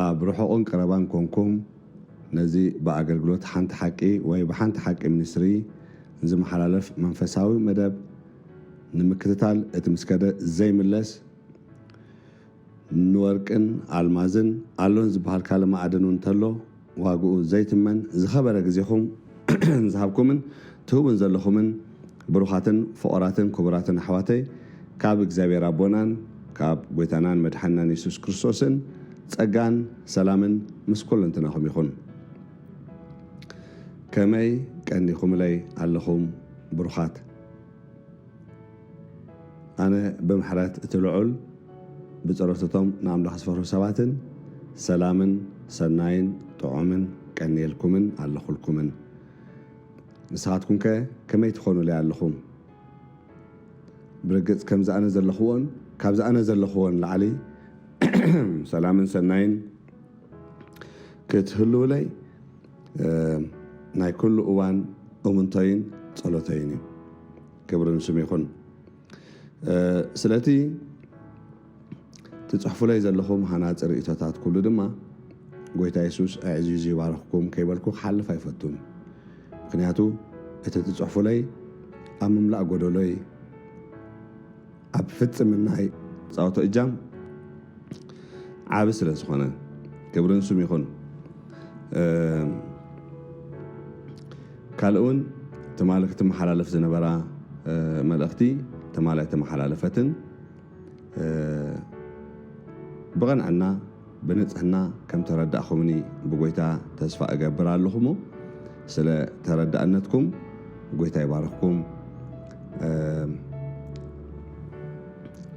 ኣብ ርሑቕን ቀረባን ኮንኩም ነዚ ብኣገልግሎት ሓንቲ ሓቂ ወይ ብሓንቲ ሓቂ ሚኒስትሪ ዝመሓላለፍ መንፈሳዊ መደብ ንምክትታል እቲ ምስከደ ዘይምለስ ንወርቅን ኣልማዝን ኣሎን ዝበሃል ካልእ ማዕድን እውን እንተሎ ዋግኡ ዘይትመን ዝኸበረ ግዜኹም ዝሃብኩምን ትህቡን ዘለኹምን ብሩኻትን ፍቑራትን ክቡራትን ኣሕዋተይ ካብ እግዚኣብሔር ኣቦናን ካብ ጎይታናን መድሓንናን የሱስ ክርስቶስን ጸጋን ሰላምን ምስ ኩለንትናኹም ይኹን። ከመይ ቀኒኹምለይ ኣለኹም ብሩኻት? ኣነ ብምሕረት እቲ ልዑል ብጸሎት እቶም ንኣምላኽ ዝፈርሁ ሰባትን ሰላምን ሰናይን ጥዑምን ቀንየልኩምን ኣለኹልኩምን። ንስኻትኩምከ ከመይ ትኾኑለይ ኣለኹም? ብርግጽ ከምዚ ኣነ ዘለኽዎን ካብዚ ኣነ ዘለኽዎን ላዕሊ ሰላምን ሰናይን ክትህልውለይ ናይ ኩሉ እዋን እምንቶይን ጸሎተይን እዩ። ክብሪ ንስም ይኹን። ስለቲ ትጽሕፉለይ ዘለኹም ሃናጺ ርእይቶታት ኩሉ ድማ ጎይታ የሱስ ኣዕዚዙ ይባርኽኩም ከይበልኩ ክሓልፍ ኣይፈቱን። ምክንያቱ እቲ ትጽሕፉለይ ኣብ ምምላእ ጎደሎይ ኣብ ፍጽምናይ ጻወቶ እጃም ዓቢ ስለ ዝኾነ ክብሪ ንስም ይኹን። ካልእ እውን ትማሊ ክትመሓላለፍ ዝነበራ መልእኽቲ ትማሊ ኣይተመሓላለፈትን። ብቐንዕና ብንጽህና ከም ተረዳእኹምኒ ብጎይታ ተስፋ እገብር ኣለኹ እሞ ስለ ተረዳእነትኩም ጎይታ ይባርኽኩም።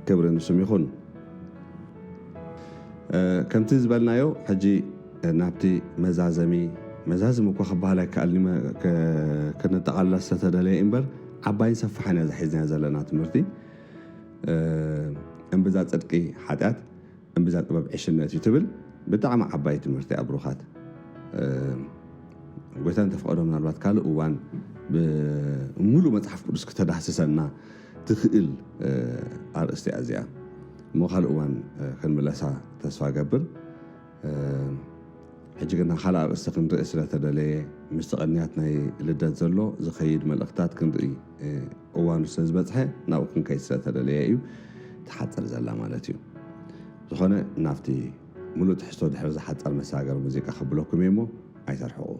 ክብሪ ንስም ይኹን። ከምቲ ዝበልናዮ ሕጂ ናብቲ መዛዘሚ መዛዝም እኳ ክበሃል ኣይከኣልኒ ከነጠቓልላ ዝተተደለየ እምበር ዓባይን ሰፋሕን እያ ዝሒዝናዮ ዘለና ትምህርቲ። እምብዛ ጽድቂ ሓጢኣት እምብዛ ጥበብ ዕሽነት እዩ ትብል ብጣዕሚ ዓባይ ትምህርቲ እያ ብሩኻት። ጎይታ እንተፈቐዶ ምናልባት ካልእ እዋን ብምሉእ መፅሓፍ ቅዱስ ክተዳህስሰና ትኽእል ኣርእስቲ እያ እዚኣ እሞ ካልእ እዋን ክንምለሳ ተስፋ ገብር። ሕጂ ግና ካልእ ኣርእስቲ ክንርኢ ስለተደለየ ምስቲ ቅንያት ናይ ልደት ዘሎ ዝኸይድ መልእኽታት ክንርኢ እዋኑ ስለዝበፅሐ ናብኡ ክንከይድ ስለተደለየ እዩ ትሓፅር ዘላ ማለት እዩ። ዝኾነ ናብቲ ሙሉእ ትሕዝቶ ድሕሪ ዝሓፀር መሳገር ሙዚቃ ከብለኩም እየ እሞ ኣይተርሕቑ።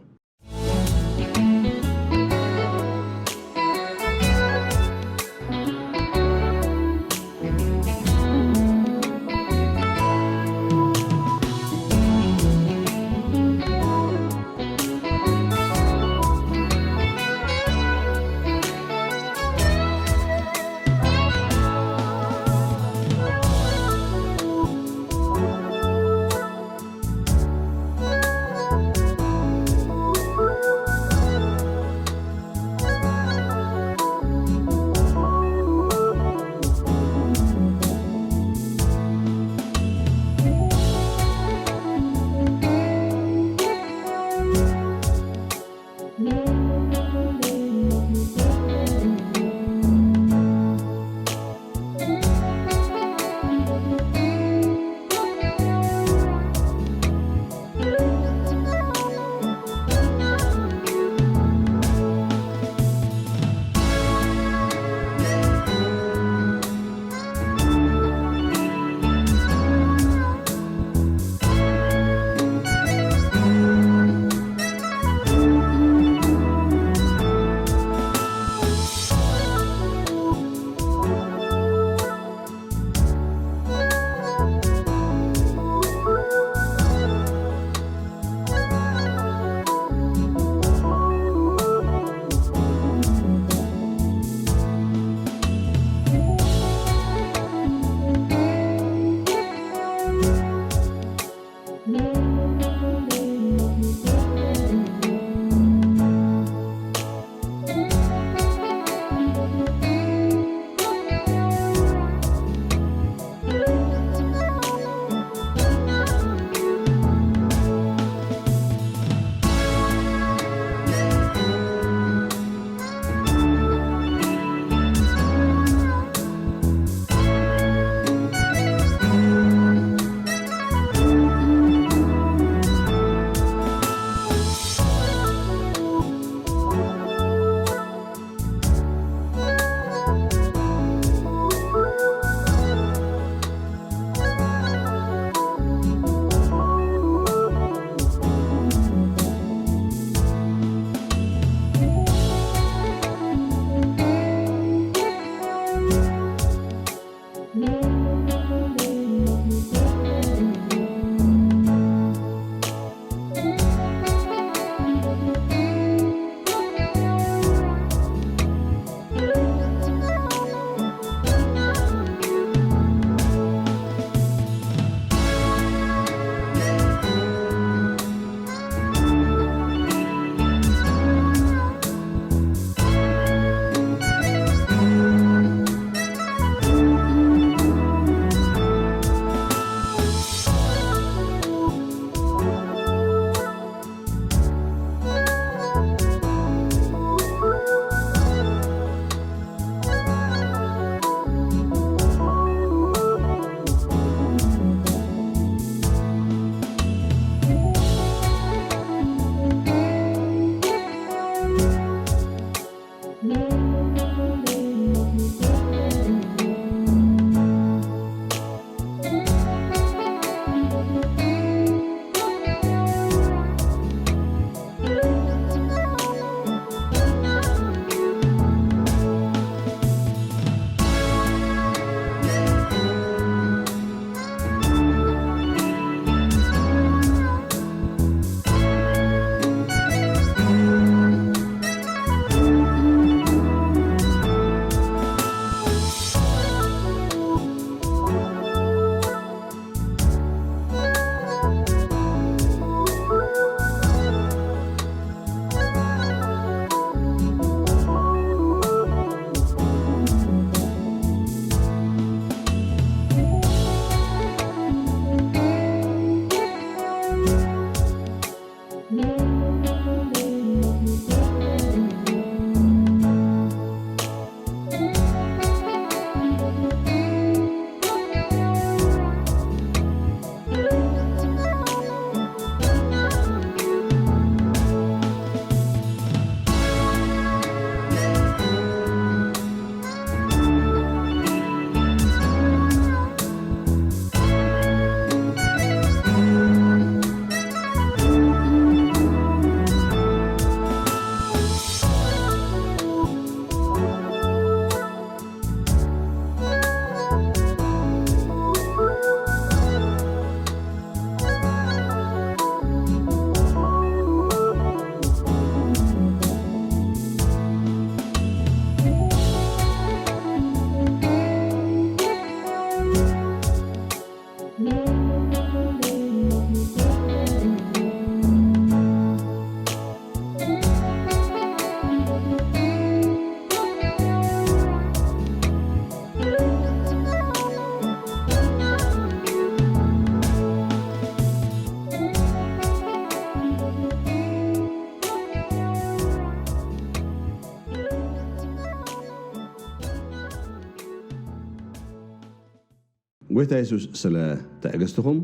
ጎይታ የሱስ ስለ ትዕግስትኹም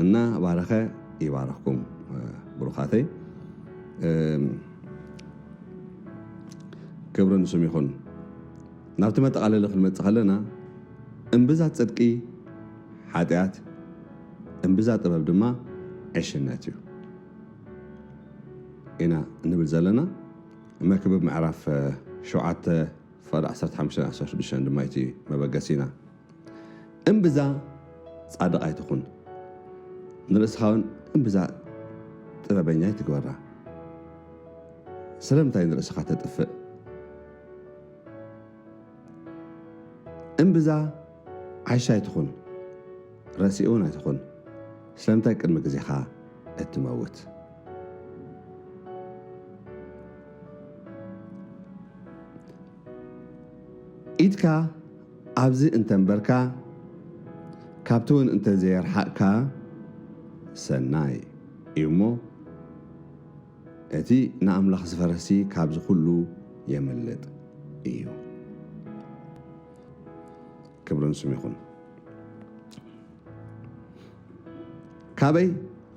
እናባረኸ ይባርኽኩም። ብሩኻተይ፣ ክብሪ ንስም ይኹን። ናብቲ መጠቓለሊ ክንመጽእ ከለና፣ እምብዛ ጽድቂ ሓጢኣት፣ እምብዛ ጥበብ ድማ ዕሽነት እዩ ኢና እንብል ዘለና። መክብብ ምዕራፍ ሸውዓተ ፍቕዲ ዓሰርተ ሓሙሽተ ዓሰርተ ሽዱሽተ ድማ እቲ መበገሲና። እምብዛ ጻድቕ ኣይትኹን፣ ንርእስኻ እውን እምብዛ ጥበበኛ ኣይትግበራ። ስለምንታይ ንርእስኻ ተጥፍእ? እምብዛ ዓሻ ኣይትኹን፣ ረሲእ እውን ኣይትኹን። ስለምንታይ ቅድሚ ግዜኻ እትመውት? ኢድካ ኣብዚ እንተንበርካ፣ ካብቲ እውን እንተዘየርሓቕካ ሰናይ እዩ እሞ፣ እቲ ንኣምላኽ ዝፈረሲ ካብዚ ኩሉ የምልጥ እዩ። ክብሪ ንስም ይኹን። ካበይ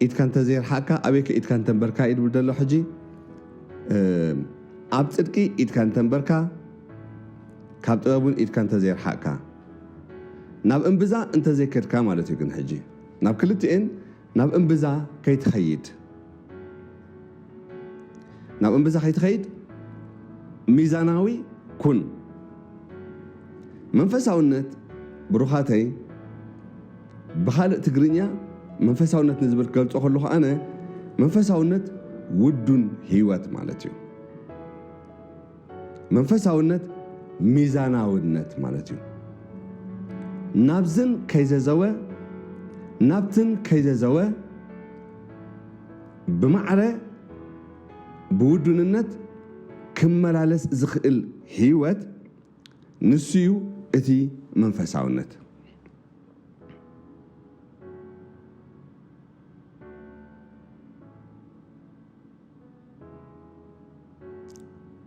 ኢድካ እንተዘየርሓቕካ፣ ኣበይከ ኢድካ እንተንበርካ እዩ ዝብል ዘሎ። ሕጂ፣ እ፣ ኣብ ጽድቂ ኢድካ እንተንበርካ፣ ካብ ጥበብ እውን ኢድካ እንተዘየርሓቕካ፣ ናብ እምብዛ እንተዘይከድካ ማለት እዩ። ግን ሕጂ ናብ ክልቲኤን ናብ እምብዛ ከይትኸይድ፣ ናብ እምብዛ ከይትኸይድ ሚዛናዊ ኩን። መንፈሳውነት፣ ብሩኻተይ፣ ብኻልእ ትግርኛ መንፈሳውነት ንዝብል ክገልጾ ከለኹ ኣነ፣ መንፈሳውነት ውዱን ህይወት ማለት እዩ። መንፈሳውነት ሚዛናውነት ማለት እዩ። ናብዝን ከይዘዘወ፣ ናብትን ከይዘዘወ፣ ብማዕረ ብውዱንነት ክመላለስ ዝኽእል ህይወት፣ ንሱ እዩ እቲ መንፈሳውነት።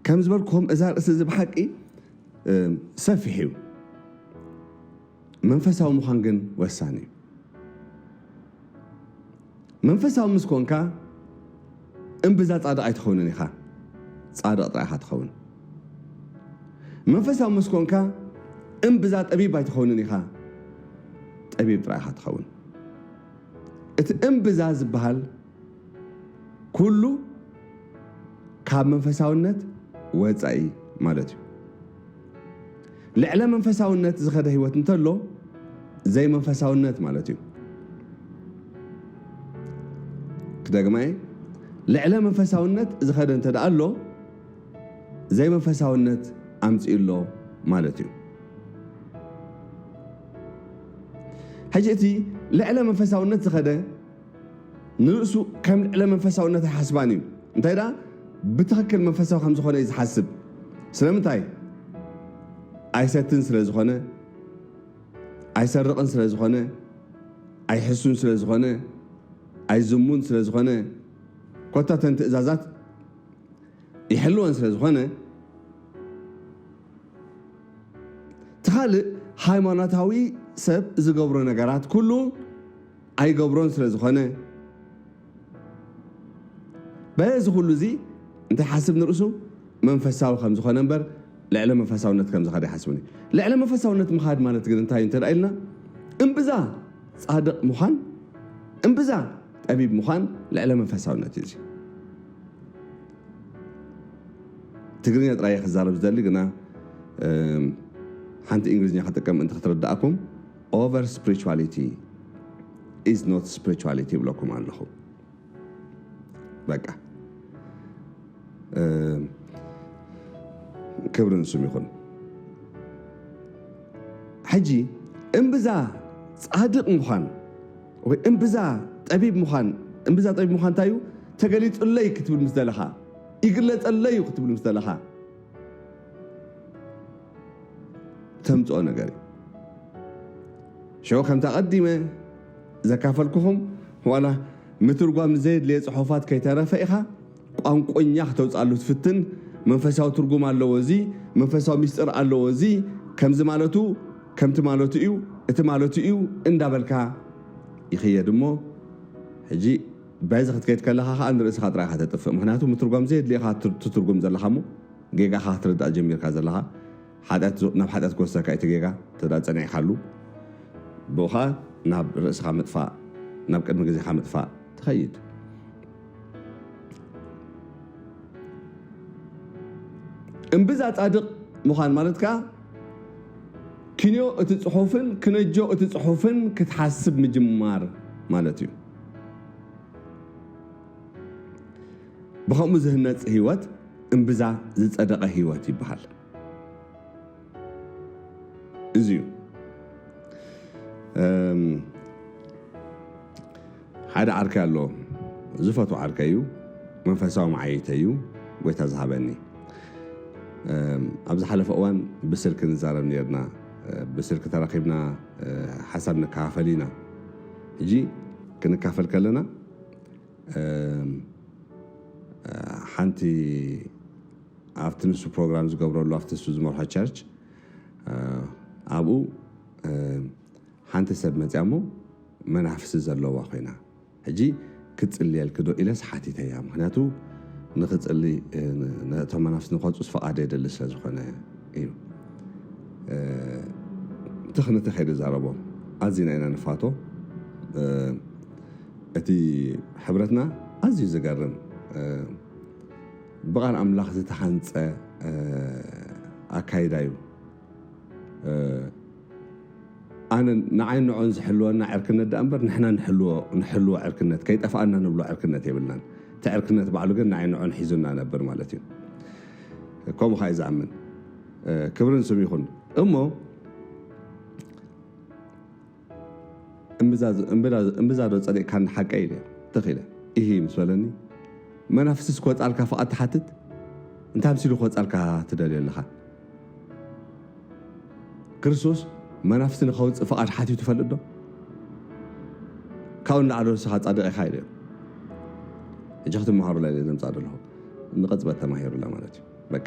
ከም ዝበልኩኹም፣ እዛ ርእሲ እዚ ብሓቂ፣ እ፣ ሰፊሕ እዩ። መንፈሳዊ ምዃን ግን ወሳኒ እዩ። መንፈሳዊ ምስ ኮንካ፣ እምብዛ ጻድቕ ኣይትኸውንን ኢኻ። ጻድቕ ጥራይ ኢኻ ትኸውን። መንፈሳዊ ምስ ኮንካ፣ እምብዛ ጠቢብ ኣይትኸውንን ኢኻ። ጠቢብ ጥራይ ኢኻ ትኸውን። እቲ እምብዛ ዝበሃል ኩሉ ካብ መንፈሳውነት ወጻኢ ማለት እዩ። ልዕለ መንፈሳውነት ዝኸደ ህይወት እንተሎ፣ ዘይመንፈሳውነት ማለት እዩ። ክደግማ እየ፣ ልዕለ መንፈሳውነት ዝኸደ እንተ ደኣ ኣሎ፣ ዘይመንፈሳውነት ኣምጺኡ ኣሎ ማለት እዩ። ሕጂ እቲ ልዕለ መንፈሳውነት ዝኸደ ንርእሱ ከም ልዕለ መንፈሳውነት ኣይሓስባን እዩ። እንታይ ደኣ ብትኽክል መንፈሳዊ ከም ዝኾነ እዩ ዝሓስብ። ስለምንታይ? ኣይሰትን ስለ ዝኾነ፣ ኣይሰርቕን ስለ ዝኾነ፣ ኣይሕሱን ስለ ዝኾነ፣ ኣይዝሙን ስለ ዝኾነ፣ ኮታ እተን ትእዛዛት ይሕልወን ስለ ዝኾነ፣ እቲ ካልእ ሃይማኖታዊ ሰብ ዝገብሮ ነገራት ኩሉ ኣይገብሮን ስለ ዝኾነ፣ በዚ ኩሉ እዚ እንታይ ሓስብ ንርእሱ መንፈሳዊ ከም ዝኾነ እምበር ልዕለ መንፈሳውነት ከም ዝኸደ ኣይሓስብን እዩ። ልዕለ መንፈሳውነት ምኻድ ማለት ግን እንታይ እዩ እንተ ደኣ ኢልና፣ እምብዛ ጻድቕ ምዃን፣ እምብዛ ጠቢብ ምዃን ልዕለ መንፈሳውነት እዩ እዚ። ትግርኛ ጥራይ እየ ክዛረብ ዝደሊ፣ ግና፣ እም፣ ሓንቲ እንግሊዝኛ ክጥቀም ምእንቲ ክትርድኣኩም፣ over spirituality is not spirituality ይብለኩም ኣለኹ። በቃ፣ እም፣ ክብሪ ንስም ይኹን። ሕጂ እምብዛ ጻድቕ ምዃን ወይ እምብዛ ጠቢብ ምዃን፣ እምብዛ ጠቢብ ምዃን እንታይ እዩ? ተገሊጹለይ ክትብል ምስ ደለኻ፣ ይግለጸለይ እዩ ክትብል ምስ ደለኻ፣ ተምጽኦ ነገር እዩ። ሸው ከምታ ቀዲመ ዘካፈልኩኹም፣ ዋላ ምትርጓም ዘየድልየ ጽሑፋት ከይተረፈ ኢኻ ቋንቆኛ ክተውጽኣሉ ትፍትን። መንፈሳዊ ትርጉም ኣለዎ እዚ፣ መንፈሳዊ ሚስጥር ኣለዎ እዚ፣ ከምዚ ማለቱ ከምቲ ማለቱ እዩ፣ እቲ ማለቱ እዩ እንዳበልካ ይኽየድ እሞ፣ ሕጂ በዚ ክትከይድ ከለኻ ኸዓ ንርእስኻ ጥራይ ኢኻ ተጥፍእ። ምኽንያቱ ምትርጓም ዘየድልየኻ ትር-፣ ትትርጉም ዘለኻ እሞ፣ ጌጋኻ ክትርዳእ ጀሚርካ ዘለኻ፣ ሓጢኣት ዝ-፣ ናብ ሓጢኣት ክወስደካ እቲ ጌጋ ተዳ ጸኒዕካሉ፣ ብኡ ኸዓ ናብ ርእስኻ ምጥፋእ፣ ናብ ቅድሚ ግዜኻ ምጥፋእ ትኸይድ። እምብዛ ጻድቕ ምዃን ማለት ከኣ ክንዮ እቲ ጽሑፍን ክነጆ እቲ ጽሑፍን ክትሓስብ ምጅማር ማለት እዩ። ብኸምኡ ዝህነጽ ህይወት እምብዛ ዝጸደቐ ህይወት ይበሃል። እዚ እዩ። እም፣ ሓደ ዓርከይ ኣሎ፣ ዝፈትዎ ዓርከይ እዩ፣ መንፈሳዊ መዓይተይ እዩ፣ ጎይታ ዝሃበኒ። እም፣ ኣብ ዝሓለፈ እዋን ብስልኪ ንዛረብ ነርና፣ እ፣ ብስልኪ ተራኺብና፣ እ፣ ሓሳብ ንከፋፈል ኢና። ሕጂ ክንካፈል ከለና፣ እም፣ እ፣ ሓንቲ ኣብቲ ንሱ ፕሮግራም ዝገብረሉ፣ ኣብቲ ንሱ ዝመርሖ ቸርች፣ እ፣ ኣብኡ፣ እ፣ ሓንቲ ሰብ መጽያ እሞ መናፍስቲ ዘለዋ ኮይና፣ ሕጂ "ክጽልየልኪ ዶ?" ኢለስ ሓቲተያ። ምኽንያቱ ንኽጽሊ፣ እ፣ ን-፣ ነቶም መናፍስቲ ንኸውጽኡስ ፍቓድ የድሊ ስለ ዝኾነ እዩ። እ፣ ትኽ ንትኽ እየ ዝዛረቦ። ኣዚና ኢና ንፋቶ። እ፣ እቲ ሕብረትና ኣዝዩ ዝገርም፣ እ፣ ብቓል ኣምላኽ ዝተሃንጸ፣ እ፣ ኣካይዳ እዩ። እ፣ ኣነ ንዓይ ንዖን ዝሕልወና ዕርክነት ደኣ እምበር ንሕና ንሕልዎ፣ ንሕልዎ ዕርክነት፣ ከይጠፍኣና ንብሎ ዕርክነት የብልናን። እቲ ዕርክነት ባዕሉ ግን ንዓይ ንዖን ሒዙና ነብር ማለት እዩ። ከምኡ ኸኣ እዩ ዝኣምን። እ፣ ክብሪ ንስሙ ይኹን። እሞ እምብዛ፣ እምብዛ፣ እምብዛ ዶ ጸዲቕካኒ ሓቀይ ኢለ ትኽ ኢለ። ኢሂ ምስ በለኒ፣ "መናፍስቲ ክወጻልካ ፍቓድ ትሓትት? እንታይ ኣምሲሉ ክወጻልካ ትደልዮ ኣለኻ? ክርስቶስ መናፍስቲ ንኸውጽእ ፍቓድ ሓቲቱ ይፈልጥ ዶ? ካብኡ ንላዕሊ ንስኻ ጻድቕ ኢኻ" ኢለዮ። ሕጂ ክትመሃሩላ ኢለ ዘምጽኣ ዘለኹ። ንቕጽበት ተማሂሩላ ማለት እዩ። በቃ።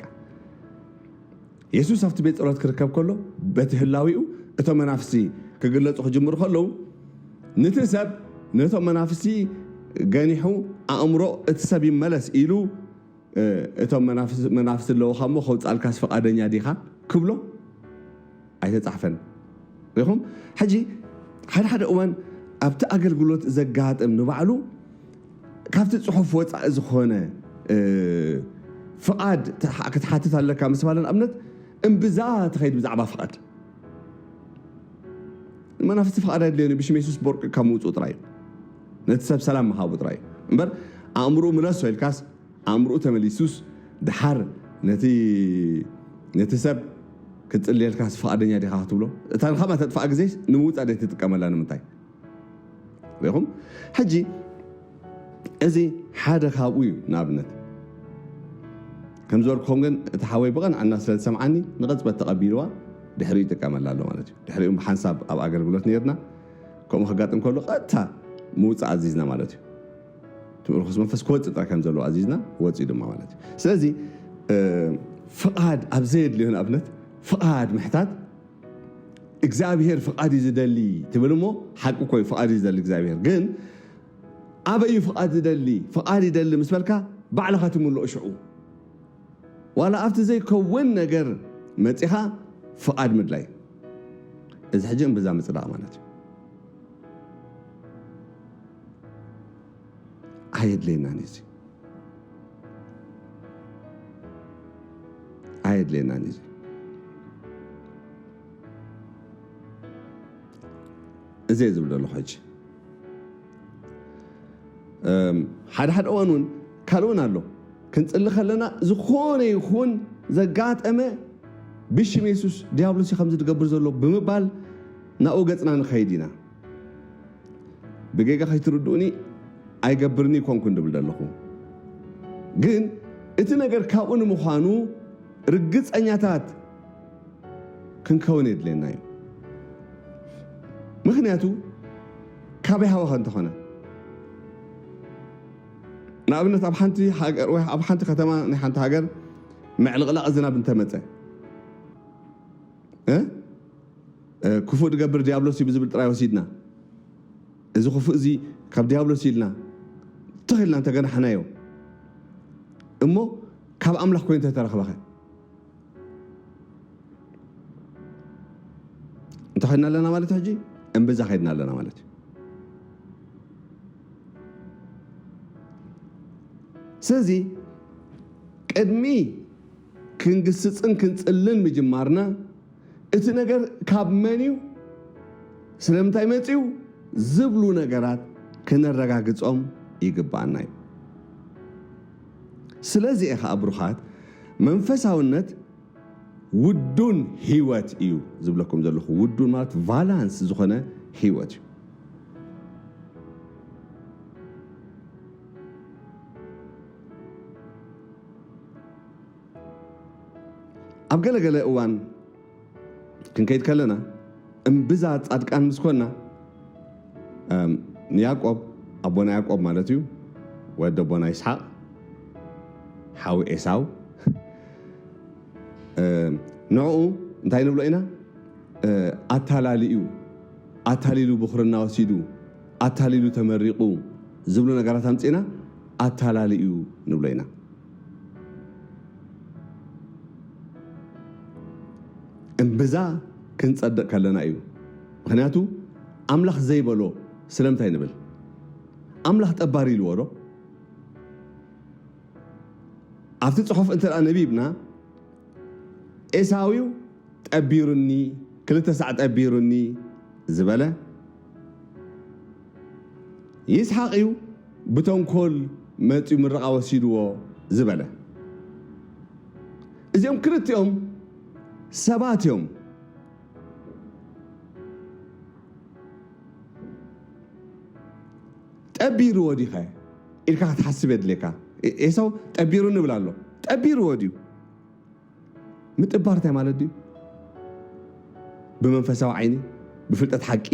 የሱስ ኣብቲ ቤት ጸሎት ክርከብ ከሎ፣ በቲ ህላዊኡ እቶም መናፍስቲ ክግለጹ ክጅምሩ ከለዉ፣ ነቲ ሰብ፣ ነቶም መናፍስቲ ገኒሑ፣ ኣእምሮ እቲ ሰብ ይመለስ ኢሉ፣ እ፣ እቶም መናፍስ-፣ መናፍስቲ ኣለዉኻ እሞ ከውጻልካስ ፍቓደኛ ዲኻ ክብሎ ኣይተጻሕፈን። ሪኹም? ሕጂ ሓደ ሓደ እዋን ኣብቲ ኣገልግሎት ዘጋጥም ንባዕሉ ካብቲ ጽሑፍ ወጻኢ ዝኾነ፣ እ፣ ፍቓድ ትሓ-፣ ክትሓትት ኣለካ ምስ በለ ንኣብነት እምብዛ ትኸይድ ብዛዕባ ፍቓድ። መናፍስቲ ፍቓድ ኣድልዮን እዩ፣ ብሽም የሱስ ቦርቅካ ምውጽኡ ጥራይ እዩ። ነቲ ሰብ ሰላም ምሃቡ ጥራይ እዩ። እምበር ኣእምሮኡ ምለሶ ኢልካስ ኣእምሮኡ ተመሊሱስ ድሓር ነቲ፣ ነቲ ሰብ ክትጽልየልካስ ፍቓደኛ ዲኻ ክትብሎ? እታ ንኻባ ተጥፍኣ ግዜ ንምውጻእ ደይ ትጥቀመላ ንምንታይ? ሪኹም? ሕጂ እዚ ሓደ ካብኡ እዩ። ንኣብነት ከም ዝበልኩኹም ግን እቲ ሓወይ ብቐንዕና ስለ ዝሰምዓኒ ንቕጽበት ተቐቢልዋ ድሕሪኡ ይጥቀመላ ኣሎ ማለት እዩ። ድሕሪኡ ብሓንሳብ ኣብ ኣገልግሎት ነይርና፣ ከምኡ ከጋጥም ከሎ ቀጥታ ምውጻእ ኣዚዝና ማለት እዩ። እቲ ርኹስ መንፈስ ክወጽእ ጥራይ ከም ዘለዎ ኣዚዝና ወጺኡ ድማ ማለት እዩ። ስለዚ፣ እ፣ ፍቓድ ኣብ ዘየድልዮ ንኣብነት ፍቓድ ምሕታት እግዚኣብሔር ፍቓድ እዩ ዝደሊ ትብል እሞ ሓቂ እኮ እዩ፣ ፍቓድ እዩ ዝደሊ እግዚኣብሔር። ግን ኣበይ እዩ ፍቓድ ዝደሊ? ፍቓድ ይደሊ ምስ በልካ ባዕልኻ ትምልኦ ሽዑ። ዋላ ኣብቲ ዘይከውን ነገር መጺኻ ፍቓድ ምድላይ። እዚ ሕጂ እምብዛ ምጽዳቕ ማለት እዩ። ኣየድልየናን እዩ እዚ። ኣየድልየናን እዩ እዚ። እዚ እየ ዝብል ዘለኹ ሕጂ። እም፣ ሓደ ሓደ እዋን እውን ካልእ እውን ኣሎ። ክንጽሊ ከለና ዝኾነ ይኹን ዘጋጠመ ብሽም የሱስ ዲያብሎስ እዩ ከምዚ ዝገብር ዘሎ ብምባል ናብኡ ገጽና ንኸይድ ኢና። ብጌጋ ከይትርድኡኒ ኣይገብርኒ ይኮንኩን ድብል ዘለኹ። ግን እቲ ነገር ካብኡ ንምዃኑ ርግጸኛታት ክንከውን የድልየና እዩ። ምኽንያቱ ካበይ ሃወኸ እንተኾነ፣ ንኣብነት ኣብ ሓንቲ ሃገር ወይ ኣብ ሓንቲ ከተማ ናይ ሓንቲ ሃገር ምዕልቕላቕ ዝናብ እንተመጸ፣ እ? ክፉእ ዝገብር ዲያብሎስ እዩ ብዝብል ጥራይ ወሲድና፣ እዚ ክፉእ እዚ ካብ ዲያብሎስ ኢልና ትኽ ኢልና እንተገናሕናዮ እሞ ካብ ኣምላኽ ኮይኑ እንተተረኽበኸ? እንታይ ኸድና ኣለና ማለት እዩ? ሕጂ እምብዛ ኸድና ኣለና ማለት እዩ። ስለዚ ቅድሚ ክንግስጽን ክንጽልን ምጅማርና እቲ ነገር ካብ መን እዩ፣ ስለምንታይ መጽኡ ዝብሉ ነገራት ክነረጋግጾም ይግባኣና እዩ። ስለዚ እየ ኸዓ ብሩኻት መንፈሳውነት ውዱን ህይወት እዩ ዝብለኩም ዘለኹ። ውዱን ማለት ቫላንስ ዝኾነ ህይወት እዩ። ኣብ ገለገለ እዋን ክንከይድ ከለና እምብዛ ጻድቃን ምስ ኮና፣ እም፣ ንያዕቆብ፣ ኣቦና ያዕቆብ ማለት እዩ፣ ወዲ ኣቦና ይስሓቕ፣ ሓው ኤሳው፣ እም፣ ንዕኡ እንታይ ንብሎ ኢና? እ፣ ኣታላሊ እዩ፣ ኣታሊሉ ብኹርና ወሲዱ፣ ኣታሊሉ ተመሪቑ ዝብሉ ነገራት ኣምጺእና ኣታላሊ እዩ ንብሎ ኢና። እምብዛ ክንጸድቕ ከለና እዩ። ምኽንያቱ ኣምላኽ ዘይበሎ ስለምንታይ ንብል? ኣምላኽ ጠባሪ ኢልዎ ዶ? ኣብቲ ጽሑፍ እንተ ደኣ ነቢብና፣ ኤሳው እዩ ጠቢሩኒ፣ ክልተ ሳዕ ጠቢሩኒ ዝበለ፣ ይስሓቕ እዩ ብተንኮል መጺኡ ምርቓ ወሲድዎ ዝበለ። እዚኦም ክልቲኦም ሰባት እዮም። ጠቢርዎ ዲኸ ኢልካ ክትሓስብ የድልየካ። ኤ-፣ ኤሳው ጠቢሩኒ ይብል ኣሎ። ጠቢርዎ ድዩ? ምጥባር እንታይ ማለት ድዩ? ብመንፈሳዊ ዓይኒ፣ ብፍልጠት ሓቂ።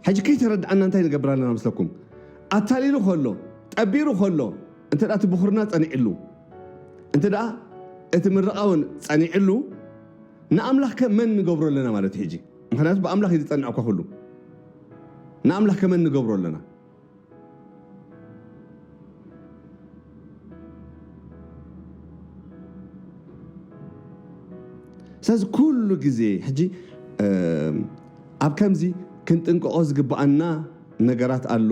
ሕጂ ከይተረድኣና እንታይ ንገብር ኣለና መስለኩም? ኣታሊሉ ከሎ፣ ጠቢሩ ከሎ፣ እንተ ደኣ እቲ ብኹርና ጸኒዕሉ፣ እንተ ደኣ እቲ ምርቓ እውን ጸኒዕሉ፣ ንኣምላኽ ከ መን ንገብሮ ኣለና ማለት እዩ ሕጂ? ምኽንያቱ ብኣምላኽ እዩ ዝጸንዕ እኳ ኩሉ። ንኣምላኽ ከ መን ንገብሮ ኣለና? ስለዚ ኩሉ ግዜ ሕጂ፣ እም፣ ኣብ ከምዚ ክንጥንቀቖ ዝግብኣና ነገራት ኣሎ።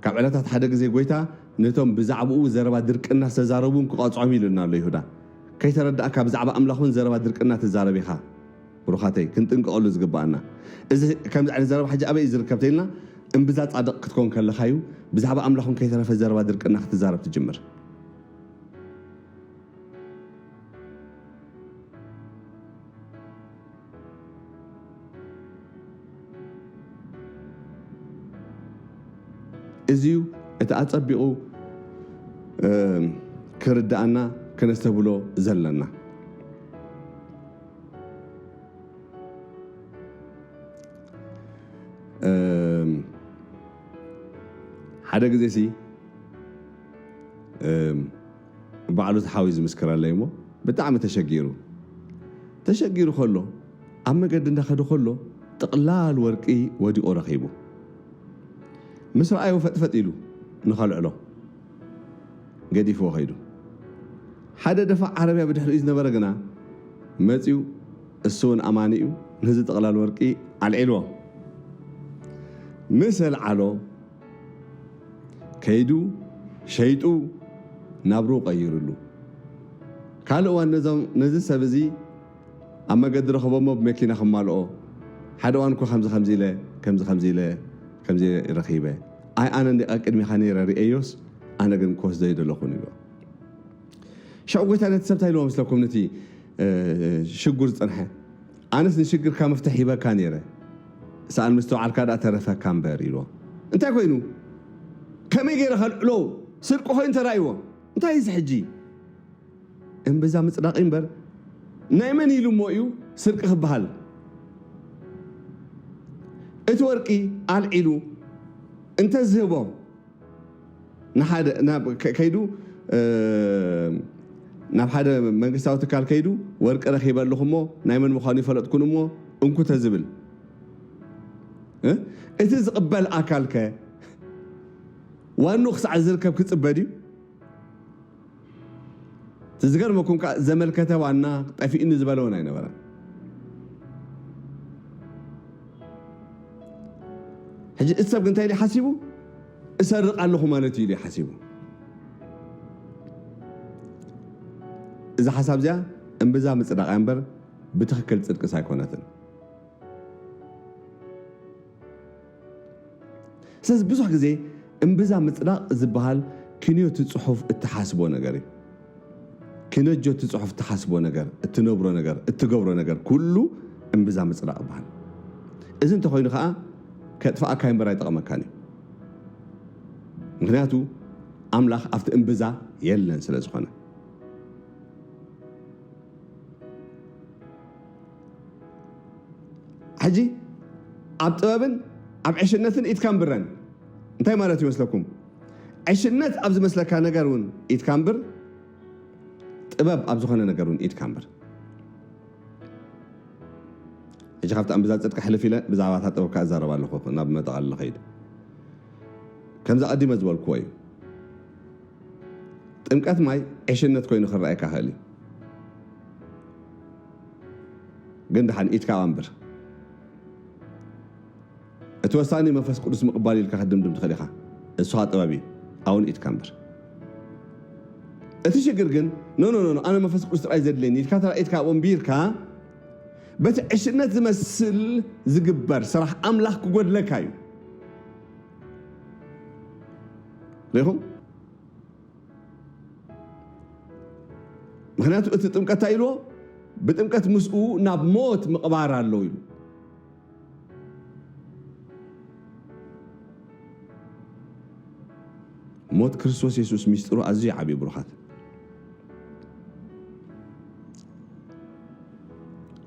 ካብ ዕለታት ሓደ ግዜ ጎይታ ነቶም ብዛዕባኡ ዘረባ ድርቅና ዝተዛረቡ እውን ክቐጽዖም ኢሉና ኣሎ ይሁዳ። ከይተረዳእካ ብዛዕባ ኣምላኽ እውን ዘረባ ድርቅና ትዛረብ ኢኻ። ብሩኻተይ፣ ክንጥንቀቐሉ ዝግብኣና። እዚ ከምዚ ዓይነት ዘረባ ሕጂ ኣበይ እዩ ዝርከብ ተኢልና፣ እምብዛ ጻድቕ ክትከውን ከለኻ እዩ፣ ብዛዕባ ኣምላኽ እውን ከይተረፈ ዘረባ ድርቅና ክትዛረብ ትጅምር። እዚ እዩ እቲ ኣጸቢቑ፣ እም፣ ክርድኣና ክነስተብሎ ዘለና። እም፣ ሓደ ግዜ ሲ፣ እም፣ ባዕሉ እቲ ሓው እዩ ዝምስክረለይ እሞ ብጣዕሚ ተሸጊሩ፣ ተሸጊሩ ከሎ ኣብ መገዲ እንዳኸደ ከሎ ጥቕላል ወርቂ ወዲቑ ረኺቡ። ምስ ረኣዮ ፈጥፈጥ ኢሉ ንኸልዕሎ ገዲፍዎ ኸይዱ። ሓደ ደፋዕ ዓረብያ ብድሕሪኡ ዝነበረ ግና መጺኡ፣ እሱ እውን ኣማኒ እዩ፣ ነዚ ጥቕላል ወርቂ ኣልዒልዎ። ምስ ኣልዓሎ ከይዱ ሸይጡ ናብርኡ ቀይርሉ። ካልእ እዋን ነዞም፣ ነዚ ሰብ እዚ ኣብ መገዲ ረኸቦሞ ብመኪና ክማልኦ፣ ሓደ እዋን እኮ ከምዚ ከምዚ ኢለ፣ ከምዚ ከምዚ ኢለ፣ ከምዚ ረኺበ። ኣይ ኣነ እንዲ ቀቅድሚኻ ነይረ ርእየዮስ፣ ኣነ ግን ክወስዶ ኣይደለኹን ኢልዎ። ሽዑ ጎይታ ነቲ ሰብ እንታይ ኢልዎ መስለኩም? ነቲ፣ እ፣ ሽጉር ዝጸንሐ፣ ኣነስ ንሽግርካ መፍትሕ ሂበካ ነይረ፣ ሰኣን ምስተውዓልካ ደኣ ተረፈካ እምበር ኢልዎ። እንታይ ኮይኑ? ከመይ ገይረ ከልዕሎ? ስርቂ ኮይኑ ተራእይዎ። እንታይ እዩ እዚ ሕጂ? እምብዛ ምጽዳቕ እምበር ናይ መን ኢሉ እሞ እዩ ስርቂ ክበሃል? እቲ ወርቂ ኣልዒሉ እንተ ዝህቦ፣ ንሓደ ናብ ከ- ከይዱ እ፣ ናብ ሓደ መንግስታዊ ትካል ከይዱ፣ ወርቂ ረኺበ ኣለኹ እሞ ናይ መን ምዃኑ ይፈለጥኩን እሞ እንኩ ተዝብል እ? እቲ ዝቕበል ኣካል ከ ዋንኡ ክሳዕ ዝርከብ ክጽበ ድዩ? እቲ ዝገርመኩም ከኣ ዘመልከተ ዋና ጠፊእኒ ዝበለ እውን ኣይነበረን። ሕጂ እቲ ሰብ ግን እንታይ ኢሉ ሓሲቡ? እሰርቕ ኣለኹ ማለት እዩ ኢሉ ሓሲቡ። እዛ ሓሳብ እዚኣ እምብዛ ምጽዳቕ እያ እምበር ብትኽክል ጽድቅስ ኣይኮነትን። ስለዚ ብዙሕ ግዜ እምብዛ ምጽዳቕ ዝበሃል ክንዮ እቲ ጽሑፍ እትሓስቦ ነገር እዩ። ክንዮ እቲ ጽሑፍ እትሓስቦ ነገር፣ እትነብሮ ነገር፣ እትገብሮ ነገር ኩሉ እምብዛ ምጽዳቕ ይበሃል። እዚ እንተኾይኑ ኸኣ ከጥፍኣካ እምበር ኣይጠቕመካን እዩ። ምኽንያቱ ኣምላኽ ኣብቲ እምብዛ የለን ስለ ዝኾነ። ሕጂ ኣብ ጥበብን ኣብ ዕሽነትን ኢድካ እምብረን እንታይ ማለት ይመስለኩም? ዕሽነት ኣብ ዝመስለካ ነገር እውን ኢድካ እምብር፣ ጥበብ ኣብ ዝኾነ ነገር እውን ኢድካ እምብር። ሕጂ ካብቲ ኣንብዛ ጽድቂ ሕልፍ ኢለ ብዛዕባ እታ ጥበብ ከኣ እዛረብ ኣለኹ፣ ናብ መጠቓለሊ ኸይድ። ከምዚ ኣቐዲመ ዝበልክዎ እዩ። ጥምቀት ማይ ዕሽነት ኮይኑ ክረኣየካ ይኽእል እዩ። ግን ደሓን ኢድካ ኣንብር። እቲ ወሳኒ መንፈስ ቅዱስ ምቕባል ኢልካ ክትድምድም ትኽእል ኢኻ። እሱ ኸኣ ጥበብ እዩ። ኣብኡ ኢድካ ኣንብር። እቲ ሽግር ግን ኖ ኖ ኖ ኖ፣ ኣነ መንፈስ ቅዱስ ጥራይ ዘድልየኒ ኢልካ ተራ ኢድካ ኣብኡ ኣንቢርካ በቲ ዕሽነት ዝመስል ዝግበር ስራሕ ኣምላኽ ክጎድለካ እዩ። ሪኹም? ምኽንያቱ እቲ ጥምቀት እንታይ ኢልዎ? ብጥምቀት ምስኡ ናብ ሞት ምቕባር ኣሎ ኢሉ። ሞት ክርስቶስ የሱስ ሚስጥሩ ኣዝዩ ዓብዩ ብሩኻት።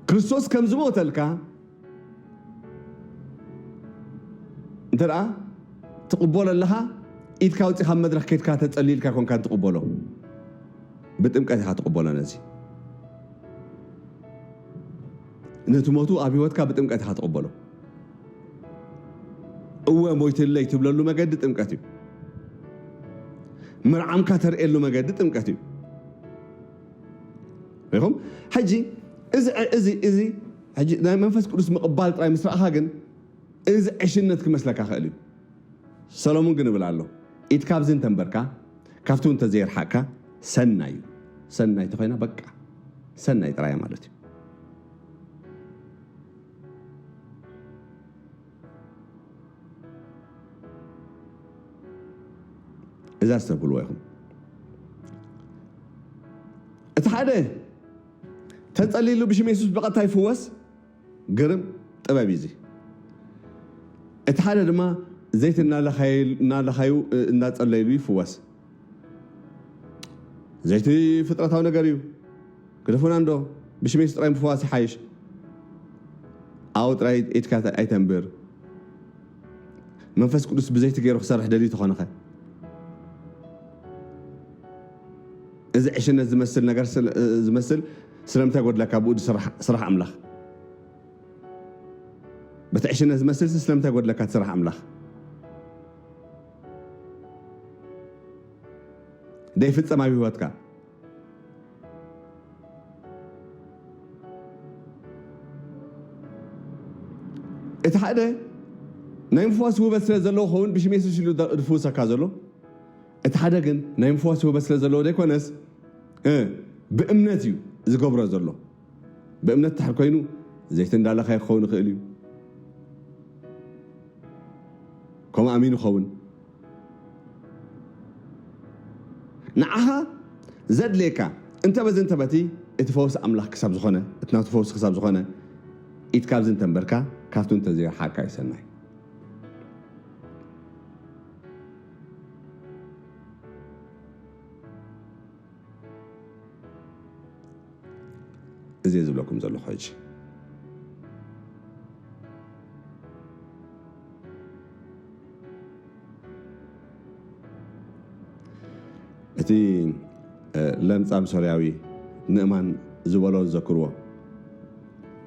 ክርስቶስ ከም ዝሞተልካ እንተ ደኣ ትቕበሎ ኣለኻ፣ ኢድካ ኣውጺኻ ኣብ መድረኽ ኬድካ ተጸልዩ ኢልካ ኣይኮንካን ትቕበሎ። ብጥምቀት ኢኻ ትቕበሎ ነዚ። ነቲ ሞቱ ኣብ ህይወትካ ብጥምቀት ኢኻ ትቕበሎ። እወ ሞይትለይ ትብለሉ መገዲ ጥምቀት እዩ። ምርዓምካ ተርእየሉ መገዲ ጥምቀት እዩ። ሪኹም? ሕጂ እዚ እዚ እዚ ሕጂ ናይ መንፈስ ቅዱስ ምቕባል ጥራይ ምስ ረኣኻ ግን እዚ ዕሽነት ክመስለካ ክእል እዩ። ሰሎሙን ግን ይብል ኣሎ፣ ኢድ ካብዚ እንተንበርካ ካብቲ እውን እንተዘየርሓቕካ ሰናይ እዩ። ሰናይ ተኾይና በቃ ሰናይ ጥራይ ማለት እዩ። እዛ ዝተብልዎ ኢኹም። እቲ ሓደ ተጸሊሉ ብሽም የሱስ ብቐጥታ ይፍወስ፣ ግርም ጥበብ እዩ እዚ። እቲ ሓደ ድማ ዘይት እናለኻየ- እናለኻዩ እናጸለይሉ ይፍወስ። ዘይቲ ፍጥረታዊ ነገር እዩ። ግደፉና እንዶ፣ ብሽም የሱስ ጥራይ ምፍዋስ ይሓይሽ። ኣብኡ ጥራይ ኢድካ ኣይተንብር። መንፈስ ቅዱስ ብዘይቲ ገይሩ ክሰርሕ ደልዩ ተኾነኸ፣ እዚ ዕሽነት ዝመስል ነገር ስለ- ዝመስል ስለምንታይ ጎድለካ? ብኡ ስራሕ ስራሕ ኣምላኽ በቲ ዕሽነት ዝመስል ስለምንታይ ጎድለካ? እቲ ስራሕ ኣምላኽ ደይፍጸም ኣብ ህይወትካ። እቲ ሓደ ናይ ምፍዋስ ውበት ስለ ዘለዎ ኸውን ብሽም የሱስ ኢሉ ዳ- ዝፍውሰካ ዘሎ። እቲ ሓደ ግን ናይ ምፍዋስ ውበት ስለ ዘለዎ ዘይኮነስ እ፣ ብእምነት እዩ ዝገብሮ ዘሎ። ብእምነት ተሕር ኮይኑ ዘይቲ እንዳለኸ ክኸውን ይኽእል እዩ። ከምኡ ኣሚኑ ይኸውን። ንዓኻ ዘድልየካ እንተ በዚ እንተ በቲ እቲ ፈውሲ ኣምላኽ ክሳብ ዝኾነ፣ እቲ ናቱ ፈውሲ ክሳብ ዝኾነ ኢድ ካብዚ እንተንበርካ ካብቱ እንተዘይርሓቅካ እዩ ሰናይ። እዚ እየ ዝብለኩም ዘለኹ ሕጂ። እቲ ለምጻም ሶርያዊ ንእማን ዝበሎ ዝዘክርዎ።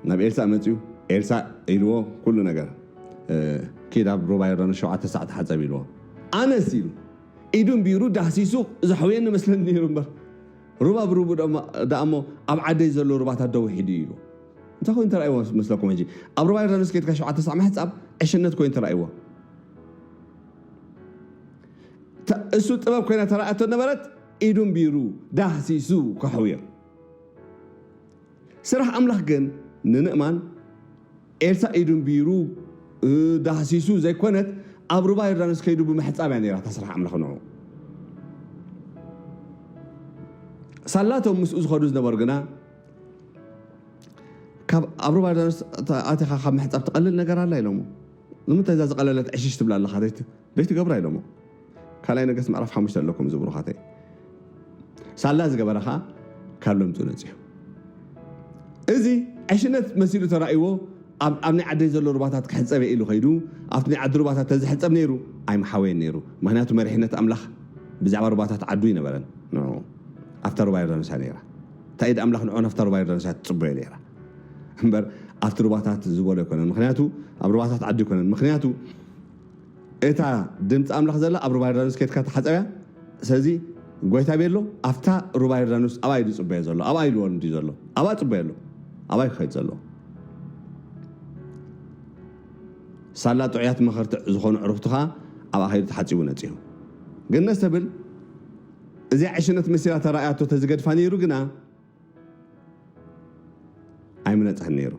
ናብ ኤልሳእ መጺኡ፣ ኤልሳእ ኢልዎ፣ ኩሉ ነገር፣ ኪድ ኣብ ሩባ ዮርዳኖስ ሸውዓተ ሳዕ ተሓጸብ ኢልዎ። ኣነስ ኢሉ ኢዱ ቢሩ ዳህሲሱ ዘሕውየኒ መስለኒ ነይሩ እምበር፣ ሩባ ብሩቡ ደኣ እሞ ኣብ ዓደይ ዘሎ ሩባታት ደው ሒዱ ኢሉ። እንታይ ኮይኑ ተራእይዎ መስለኩም? ሕጂ ኣብ ሩባ ዮርዳኖስ ከድካ ሸውዓተ ሳዕ ምሕጻብ ዕሽነት ኮይኑ ተራእይዎ። እሱ ጥበብ ኮይና ተራእያቶ ነበረት። ኢዱ ቢሩ ዳህሲሱ ከሕውዮ። ስራሕ ኣምላኽ ግን ንንእማን ኤልሳ ኢዱ ቢሩ ዳህሲሱ ዘይኮነት፣ ኣብ ሩባ ዮርዳኖስ ከይዱ ብምሕጻብ እያ ነይራ እታ ስራሕ ኣምላኽ ንዑ። ሳላቶም ምስኡ ዝኸዱ ዝነበሩ ግና ካብ ኣብ ሩባ ዮርዳኖስ ኣቲኻ ካብ ምሕጻብ ትቐልል ነገር ኣላ ኢሎሞ። ንምንታይ እዛ ዝቐለለት ዕሽሽ ትብላ ኣለኻ? ዘይትገብራ ኢሎሞ። ካልኣይ ነገስት ምዕራፍ ሓሙሽተ ኣለኩም እዚ ብሩኻተይ። ሳላ ዝገበረ ኸዓ ካብ ለምጹ ነጺሁ። እዚ ዕሽነት መሲሉ ተራእይዎ። ኣብ ናይ ዓደይ ዘሎ ሩባታት ክሕጸብ እየ ኢሉ ኸይዱ፣ ኣብቲ ናይ ዓዲ ሩባታት ተዝሕጸብ ነይሩ ኣይምሓወየን ነይሩ። ምኽንያቱ መሪሕነት ኣምላኽ ብዛዕባ ሩባታት ዓዱ ኣይነበረን። ንዑ ኣብታ ሩባ ዮርዳኖስ እያ ነይራ። እንታይ ኢድ ኣምላኽ ንዑ ናብታ ሩባ ዮርዳኖስ እያ ትጽበዮ ነይራ እምበር ኣብቲ ሩባታት ዝበሎ ኣይኮነን። ምኽንያቱ ኣብ ሩባታት ዓዱ ኣይኮነን። ምኽንያቱ እታ ድምፂ ኣምላኽ ዘላ ኣብ ሩባ ዮርዳኖስ ከድካ ተሓፀብያ። ስለዚ ጎይታ ቤሎ ኣብታ ሩባ ዮርዳኖስ ኣብኣ እዩ ዝፅበዮ ዘሎ። ኣብኣ ኢልዎ እንዲ ዘሎ ኣብኣ ፅበዮ ኣሎ። ኣብኣ ክኸይድ ዘሎ ሳላ ጥዑያት መኸርትዕ ዝኾኑ ዕሩኽቱ ኸዓ ኣብኣ ከይዱ ተሓፂቡ ነፂሁ። ግን ነስተብል እዚኣ ዕሽነት መሲላ ተራእያቶ ተዝገድፋ ነይሩ ግና ኣይምነፅሕን ነይሩ።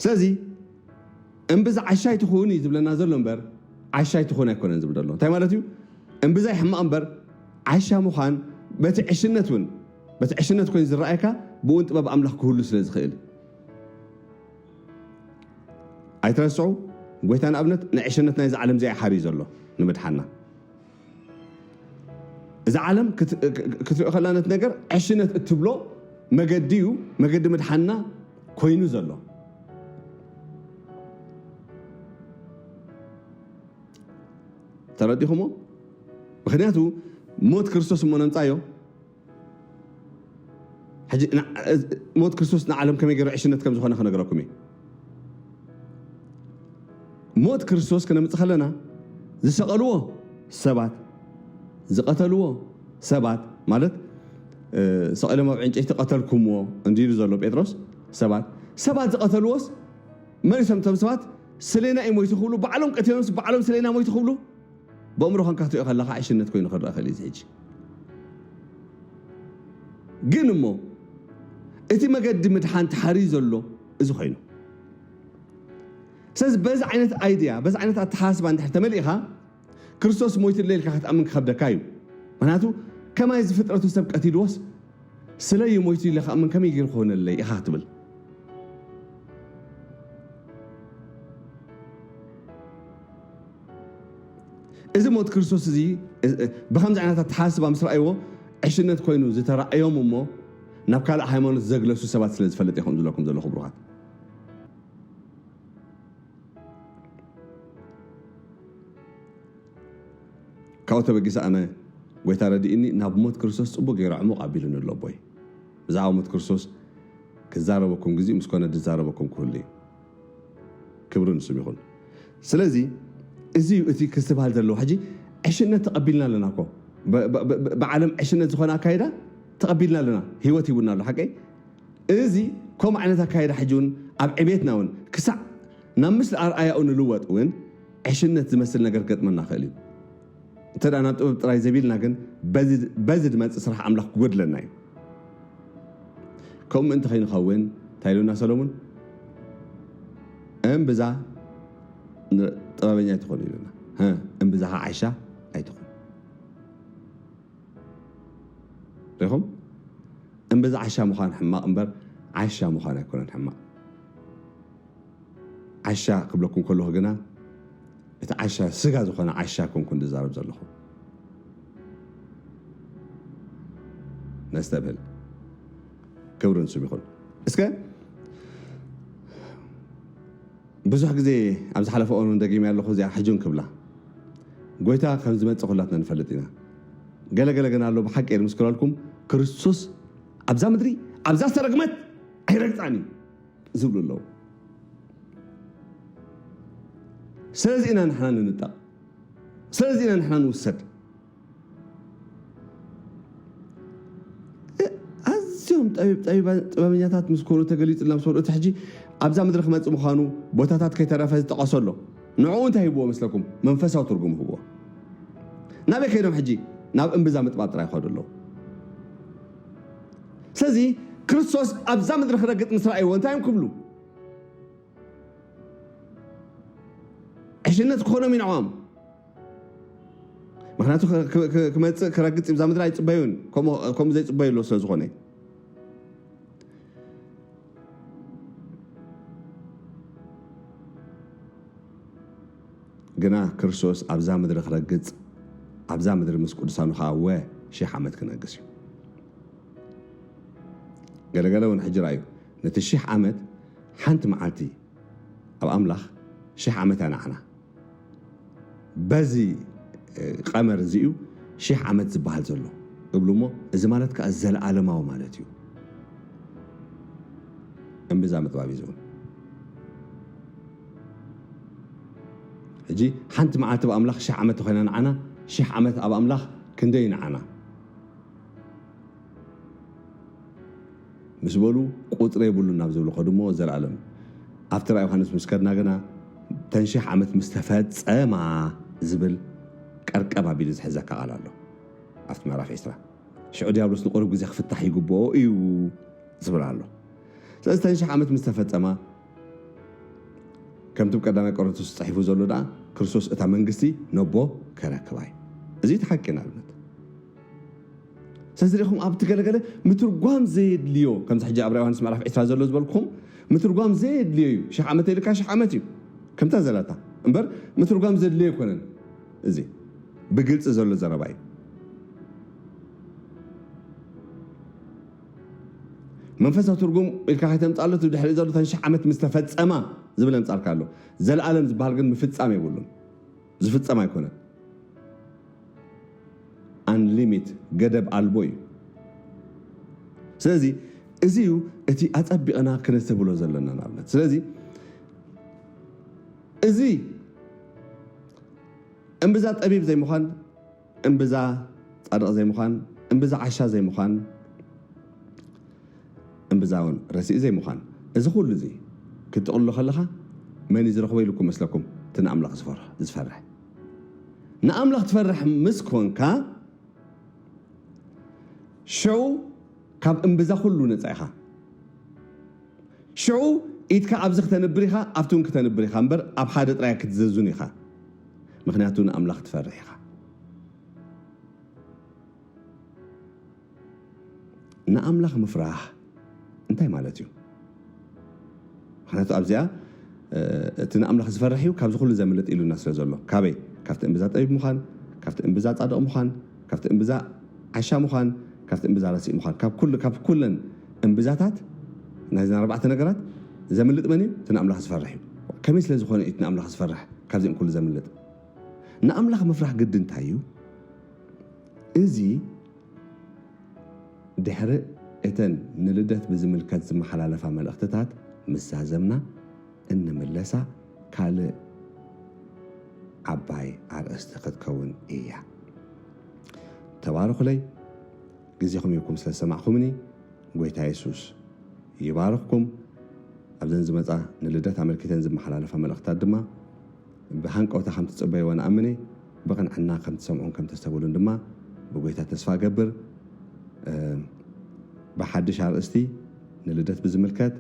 ስለዚ እምብዛ ዓሻ ኣይትኹን እዩ ዝብለና ዘሎ እምበር ዓሻ ኣይትኹን ኣይኮነን ዝብል ዘሎ። እንታይ ማለት እዩ? እምብዛ ይሕማቕ እምበር ዓሻ ምዃን በቲ ዕሽነት እውን በቲ ዕሽነት ኮይኑ ዝረኣየካ ብእውን ጥበብ ኣምላኽ ክህሉ ስለ ዝኽእል። ኣይትረስዑ፣ ጎይታ ንኣብነት ንዕሽነት ናይዚ ዓለም እዚኣ ሓርዩ ዘሎ ንምድሓና። እዛ ዓለም ክትሪኦ ከላ ነት ነገር ዕሽነት እትብሎ መገዲ እዩ፣ መገዲ ምድሓና ኮይኑ ዘሎ። ተረዲኹሞ? ምክንያቱ ሞት ክርስቶስ እሞ ነምፃዮ። ሕጂ ሞት ክርስቶስ ንዓለም ከመይ ገይሩ ዕሽነት ከም ዝኾነ ክነግረኩም እየ። ሞት ክርስቶስ ክነምፅ ከለና ዝሰቐልዎ ሰባት፣ ዝቐተልዎ ሰባት ማለት ሰቒሎም ኣብ ዕንጨይቲ ቀተልኩምዎ እንዲሉ ዘሎ ጴጥሮስ ሰባት ሰባት ዝቐተልዎስ መሊሶም እቶም ሰባት ስሌና እዩ ሞይቱ ክብሉ ባዕሎም ቀቲሎምስ ባዕሎም ስሌና ሞይቱ ክብሉ ብእምሮ ኸንካ ክትሪኦ ከለኻ ዕሽነት ኮይኑ ክረአ ክእል እዩ ሕጂ። ግን እሞ እቲ መገዲ ምድሓን ተሓርዩ ዘሎ እዚ ኮይኑ ስለዚ በዚ ዓይነት ኣይድያ በዚ ዓይነት ኣተሓሳስባ እንድሕር ተመሊእኻ ክርስቶስ ሞይቱ ኢልካ ክትኣምን ክኸብደካ እዩ። ምክንያቱ ከማይ ዝፍጥረቱ ሰብ ቀቲልዎስ ስለዩ ሞይቱ ኢለ ክኣምን ከመይ ገይሩ ክኾነለይ ኢኻ ክትብል። እዚ ሞት ክርስቶስ እዚ ብከምዚ ዓይነት ኣተሓስባ ምስ ረኣይዎ ዕሽነት ኮይኑ ዝተረኣዮም እሞ ናብ ካልእ ሃይማኖት ዘግለሱ ሰባት ስለ ዝፈልጥ ኢኹም ዝብለኩም ዘለኹ ብሩኻት። ካብኡ ተበጊሰ ኣነ ጎይታ ረድእኒ ናብ ሞት ክርስቶስ ፅቡቅ ገይሩ ዕሙቕ ኣቢሉኒ ኣሎ ኣቦይ። ብዛዕባ ሞት ክርስቶስ ክዛረበኩም ግዜ ምስ ኮነ ዝዛረበኩም ክህሉ እዩ። ክብሪ ንስም ይኹን። ስለዚ እዚ እዩ እቲ ክስትብሃል ዘለዎ። ሕጂ ዕሽነት ተቐቢልና ኣለና እኮ ብዓለም ዕሽነት ዝኾነ ኣካይዳ ተቐቢልና ኣለና። ህይወት ሂቡና ኣሎ ሓቀይ። እዚ ከምኡ ዓይነት ኣካይዳ ሕጂ እውን ኣብ ዕቤትና እውን ክሳዕ ናብ ምስሊ ኣርኣያኡ ንልወጥ እውን ዕሽነት ዝመስል ነገር ክገጥመና ክእል እዩ። እንተ ናብ ጥበብ ጥራይ ዘቢልና ግን በዚ ድመፅእ ስራሕ ኣምላኽ ክጎድለና እዩ። ከምኡ ምእንቲ ከይንኸውን እንታይ ኢሉና ሰሎሙን? እምብዛ ጥበበኛ ኣይትኾኑ ኢሉና፣ እምብዛ ከዓ ዓይሻ ኣይትኾኑ። ሪኹም? እምብዛ ዓሻ ምዃን ሕማቕ እምበር ዓሻ ምዃን ኣይኮነን ሕማቕ። ዓሻ ክብለኩም ከለኹ ግና እቲ ዓሻ ስጋ ዝኾነ ዓሻ ኮንኩን ዝዛረብ ዘለኹ። ነስተብህል። ክብሪ ንስም ይኹን። እስከ ብዙሕ ግዜ ኣብ ዝሓለፈ እዋን እውን ደጊመ ኣለኹ እዚኣ ሕጂ እውን ክብላ። ጎይታ ከም ዝመጽእ ኩላትና ንፈልጥ ኢና። ገለገለ ግን ኣሎ። ብሓቂ እየ ምስክረልኩም፣ ክርስቶስ ኣብዛ ምድሪ፣ ኣብዛ ዝተረግመት ኣይረግፃን እዩ ዝብሉ ኣለዉ። ስለዚ ኢና ንሕና ንንጠቕ፣ ስለዚ ኢና ንሕና ንውሰድ። ኣዝዮም ጠቢብ ጠቢባ ጥበበኛታት ምስ ኮኑ ተገሊጹልና ምስ በሉ፣ እቲ ሕጂ ኣብዛ ምድሪ ክመጽእ ምዃኑ ቦታታት ከይተረፈ ዝጠቐሶ ኣሎ። ንዕኡ እንታይ ሂብዎ መስለኩም? መንፈሳዊ ትርጉም ሂብዎ። ናበይ ከይዶም ሕጂ? ናብ እምብዛ ምጥባብ ጥራይ ይኸዱ ኣለዉ። ስለዚ ክርስቶስ ኣብዛ ምድሪ ክረግጽ ምስ ረኣይዎ እንታይ እዮም ክብሉ? ዕሽነት ክኾኖም እዩ ንዕኦም። ምክንያቱ ክመፅእ ክረግፅ ብዛ ምድሪ ኣይፅበዩን፣ ከምኡ ዘይፅበዩ ኣሎ ስለ ዝኾነ። ግና ክርስቶስ ኣብዛ ምድሪ ክረግፅ፣ ኣብዛ ምድሪ ምስ ቅዱሳኑ ከዓ ወ ሽሕ ዓመት ክነግስ እዩ። ገለገለ እውን ሕጂ ርኣዩ፣ ነቲ ሽሕ ዓመት ሓንቲ መዓልቲ ኣብ ኣምላኽ ሽሕ ዓመት ኣናዓና። በዚ ቀመር እዚ እዩ ሽሕ ዓመት ዝበሃል ዘሎ እብሉ እሞ፣ እዚ ማለት ከዓ ዘለዓለማዊ ማለት እዩ። እምብዛ ምጥባብ እዩ ዝብል። ሕጂ ሓንቲ መዓልቲ ኣብ ኣምላኽ ሽሕ ዓመት ተኾይና ንዓና፣ ሽሕ ዓመት ኣብ ኣምላኽ ክንደይ ንዓና? ምስ በሉ ቁፅሪ የብሉን ናብ ዝብሉ ከዱ እሞ፣ ዘለኣለም ኣብቲ ራእይ ዮሃንስ ምስ ከድና ግና፣ ተን ሽሕ ዓመት ምስ ተፈፀማ ዝብል ቀርቀብ ኣቢሉ ዝሕዘካ ቃል ኣሎ ኣብቲ ምዕራፍ ዕስራ። ሽዑ ዲያብሎስ ንቁሩብ ግዜ ክፍታሕ ይግብኦ እዩ ዝብል ኣሎ። ስለዚ ተን ሽሕ ዓመት ምስ ተፈፀማ፣ ከምቲ ብ ቀዳማይ ቆሮንቶስ ተፃሒፉ ዘሎ ደኣ፣ ክርስቶስ እታ መንግስቲ ነቦ ከረክባ እዩ። እዚ እቲ ሓቂ ንኣብነት። ስለዚ ሪኢኹም ኣብቲ ገለገለ ምትርጓም ዘየድልዮ፣ ከምዚ ሕጂ ኣብ ራእይ ዮሃንስ ምዕራፍ ዕስራ ዘሎ ዝበልኩኹም፣ ምትርጓም ዘየድልዮ እዩ። ሽሕ ዓመት ኢልካ ሽሕ ዓመት እዩ። ከምታ ዘላታ እምበር ምትርጓም ዘድልዮ ኣይኮነን። እዚ ብግልፂ ዘሎ ዘረባ እዩ። መንፈሳዊ ትርጉም ኢልካ ከይተምፃሉ፣ እቲ ድሕሪ ዘሎ ተን ሽሕ ዓመት ምስ ተፈፀማ ዝብል ኣምፃልካ ኣሎ። ዘለኣለም ዝበሃል ግን ምፍፃም የብሉን። ዝፍፀም ኣይኮነን። ኣንሊሚት፣ ገደብ ኣልቦ እዩ። ስለዚ እዚ እዩ እቲ ኣፀቢቕና ክነስተብሎ ዘለና ንኣብነት። ስለዚ እዚ እምብዛ ጠቢብ ዘይምዃን፣ እምብዛ ጻድቕ ዘይምዃን፣ እምብዛ ዓሻ ዘይምዃን፣ እምብዛ እውን ረሲእ ዘይምዃን። እዚ ኩሉ እዚ ክትጥቕልሎ ከለኻ መን እዩ ዝረኽቦ ኢልኩም መስለኩም? እቲ ንኣምላኽ ዝፈርሕ፣ ዝፈርሕ። ንኣምላኽ ትፈርሕ ምስ ኮንካ፣ ሽዑ ካብ እምብዛ ኩሉ ነጻ ኢኻ። ሽዑ ኢድካ ኣብዚ ክተንብር ኢኻ፣ ኣብቲ እውን ክተንብር ኢኻ እምበር፣ ኣብ ሓደ ጥራይ ክትዘዙን ኢኻ። ምኽንያቱ ንኣምላኽ ትፈርሕ ኢኻ። ንኣምላኽ ምፍራህ እንታይ ማለት እዩ? ምኽንያቱ ኣብዚኣ፣ እ፣ እቲ ንኣምላኽ ዝፈርሕ እዩ ካብዚ ኩሉ ዘምልጥ ኢሉና ስለ ዘሎ። ካበይ? ካብቲ እምብዛ ጠቢብ ምዃን፣ ካብቲ እምብዛ ጻድቕ ምዃን፣ ካብቲ እምብዛ ዓሻ ምዃን፣ ካብቲ እምብዛ ረሲእ ምዃን፣ ካብ ኩሉ፣ ካብ ኩለን እምብዛታት፣ ናይዘን ኣርባዕተ ነገራት ዘምልጥ መን እዩ? እቲ ንኣምላኽ ዝፈርሕ እዩ። ከመይ ስለ ዝኾነ እዩ እቲ ንኣምላኽ ዝፈርሕ ካብዚኦም ኩሉ ዘምልጥ? ንኣምላኽ ምፍራህ ግዲ እንታይ እዩ? እዚ ድሕሪ እተን ንልደት ብዝምልከት ዝመሓላለፋ መልእኽትታት ምስ ዛዘምና እንምለሳ ካልእ ዓባይ ኣርእስቲ ክትከውን እያ። ተባረኹለይ፣ ግዜኹም ሂብኩም ስለ ዝሰማዕኩምኒ ጎይታ የሱስ ይባርኽኩም። ኣብዘን ዝመጻ ንልደት ኣመልኪተን ዝመሓላለፋ መልእኽትታት ድማ ብሃንቀውታ ከም ትጽበይዎ ንኣምን እየ። ብቕንዕና ከም ትሰምዑን ከም ተስተብህሉን ድማ ብጎይታ ተስፋ እገብር። እ፣ ብሓድሽ ኣርእስቲ ንልደት ብዝምልከት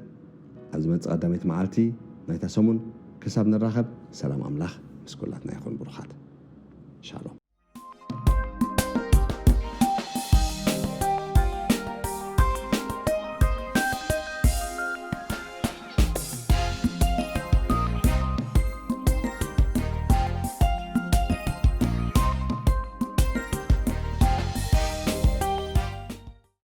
ኣብ ዝመጽእ ቀዳመይቲ መዓልቲ ናይታ ሰሙን ክሳብ ንራኸብ፣ ሰላም ኣምላኽ ምስ ኩላትና ይኹን። ብሩኻት። ሻሎም።